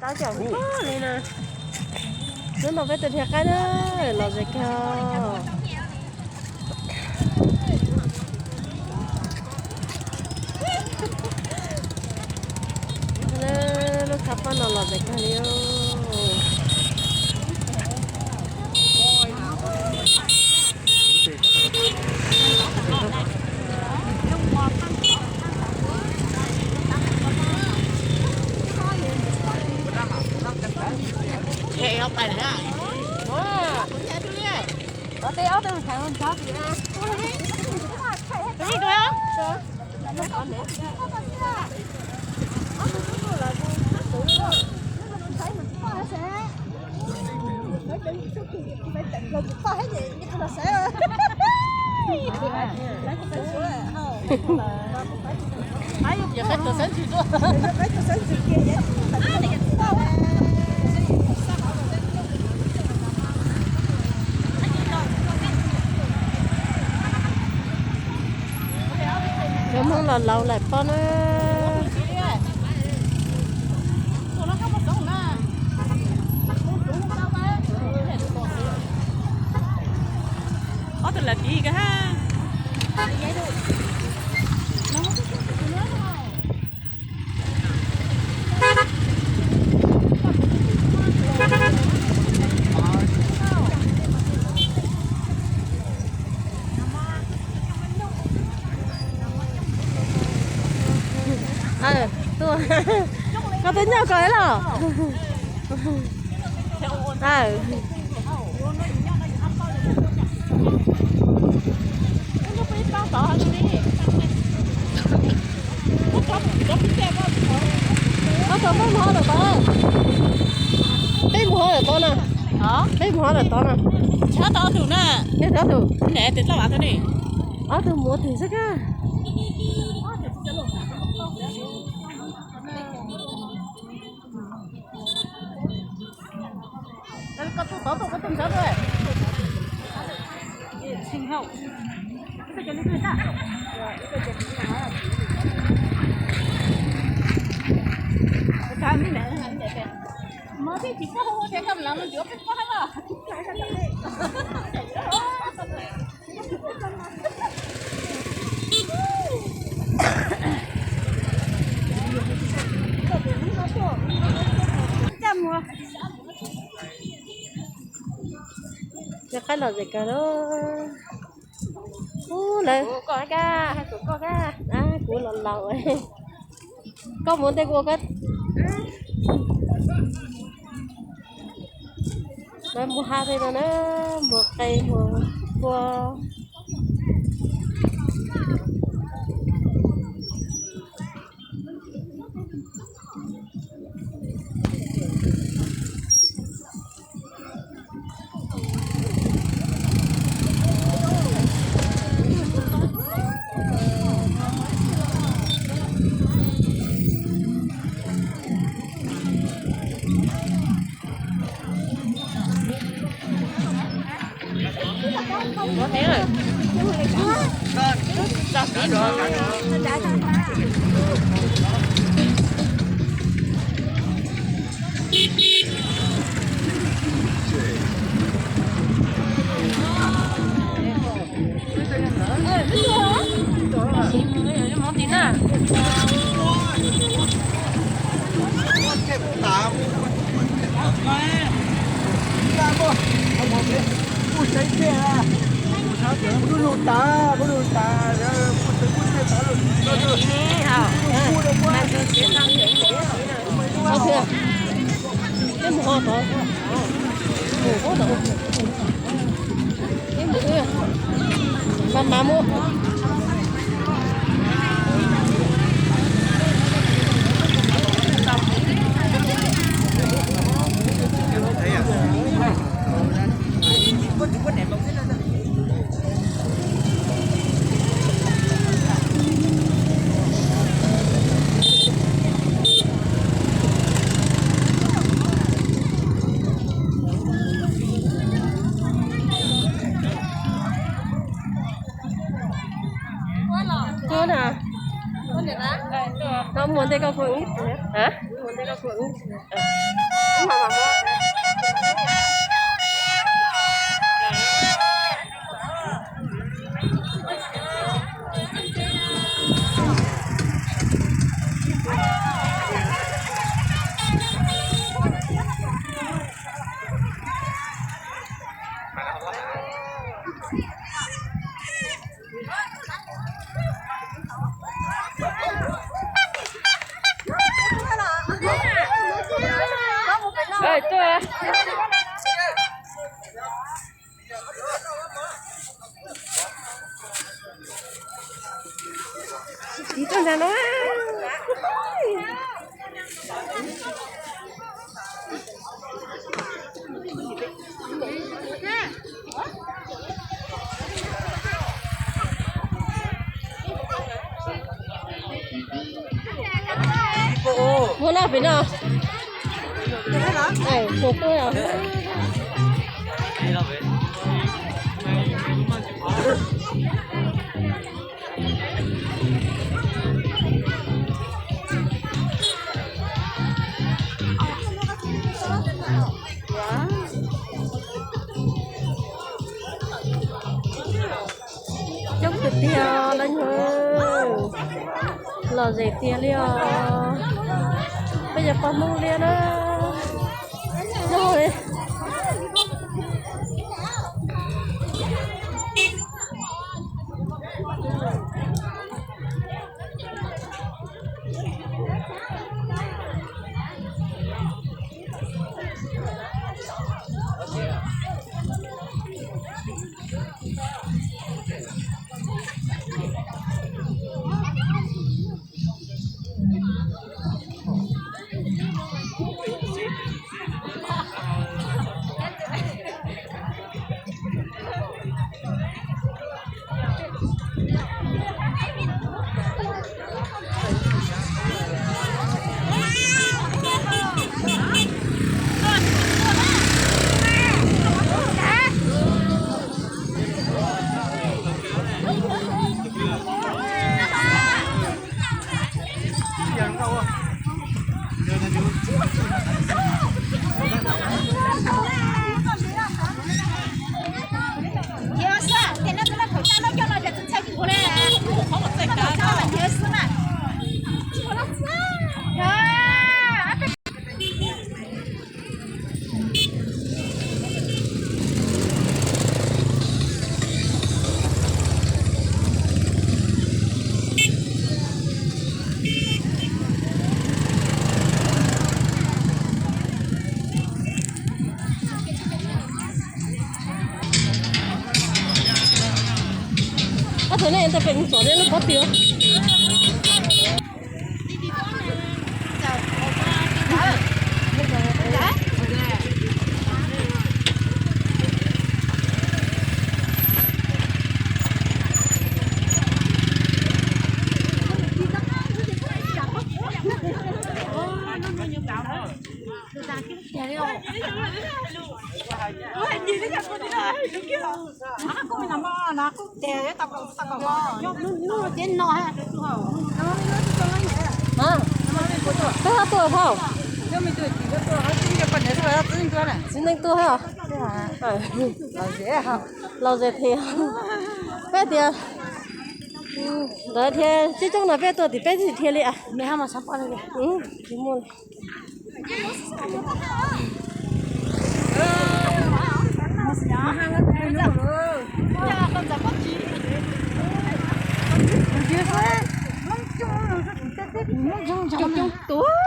Tab cov li na, hnub no peb tus dhia qaib na, los zem kawg. Lub tshav pob no los zem kawg li. Cov Hmoob los laus lawm pob na. Ob tug lam tiv ka ha. Koj twb nyob ko los? Ob tug peb mus hov lawm tod. Peb mus hov lawm tod na. Peb mus hov lawm tod na. Ob tug, ob tug mus twg xwb kag. Cov qaib los zem kawg lawm. Ub, lawv, kuv los laus, koj mus ntej kuv ua koj. Lawv mus hav pem no na, mus qe mus kua. Koj na, koj mus ntej koj kuv ib pliag. Ib tug ntag no. Muab noj pem no. Mus tuaj. Coob tiag tiag na nyuag, lom zem tiag li os. Peb cov poj Hmoob liab na. Coob li. Ob tug nej ntawd pem mus txog nej lub pob tw. Peb ho tuaj hauj? Txiv neej tuaj hauj? Lom zem thiab. Peb tias ntawd thiab, coob coob no peb tuaj tim peb tsis dhia li. Tsis muaj li. Coob coob tuaj.